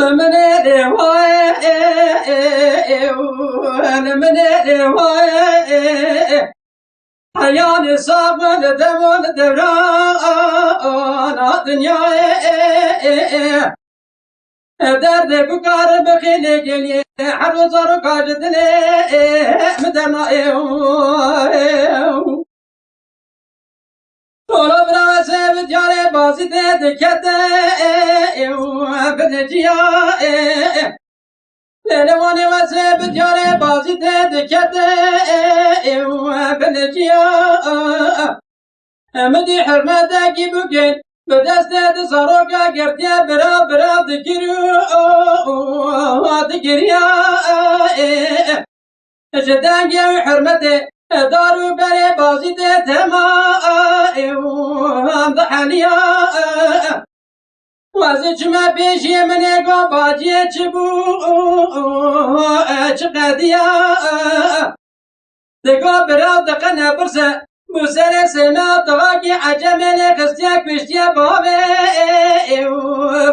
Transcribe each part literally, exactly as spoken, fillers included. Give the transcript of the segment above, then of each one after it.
Min ê lê waye, min ê lê waye. Heyanê sax bin li dem û li dewrana dinyayê. Derdê bikare bixînê geliyê, her roza roka ji dilê min dernayê. Tolo bira wese bi diyarê bazî tê dikete, biniciya. Lêlewanê wese bi diyarê bazî tê dikete, biniciya. Midî hurmetekî bikên, bi destê di zaroka girtiye, bira bira dikir û dikiriya. Ji dengê wî hurmetê dar û berê bazî tê tema, em diheniya. Wezî çime pêşiyê min ê go baciyê çi bû, çi qediya. Digo birav diqine birse, bû serê sêna tixakî ecemê lê xistiye kuştiye bavê,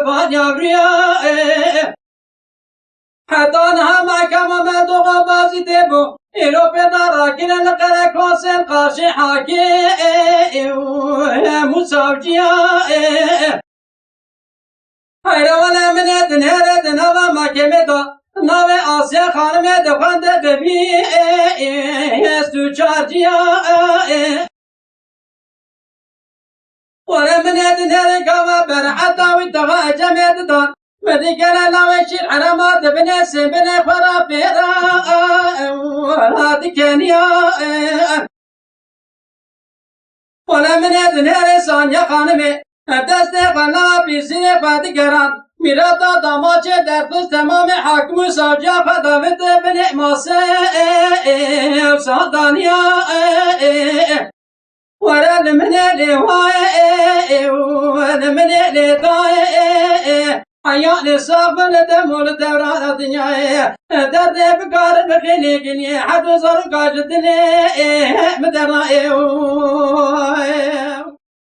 banya vriya. Heta niha mehkema me doxa bazî tê bû. Îro pê da rakine li qerekosên qarşî hakî û savciya. Heyre wele min ê dinêre di nava mehkemê de navê Asiye Xanimê dixwende bibî, ez tu çarciya. Were min ê dinêre gava berheta wî dixwe ecemê didan. Min digere lawê şîr herema dibine sêmbinê xwe ra pêra dikeniya. Were min ê dinêre Saniye Xanimê destê xwe lawa pîsînê xwe digeran. Mîrata damaçê derxist temamê hakim û savciya xwe davête binê masê û sandaniya. Were li min ê lê waye, li min ê lê daye. Heyanê sax bin li dem û li dewrana dinyayê. Derdê bikare bixînê giniyê, heta zaroka ji dilê min dernayê.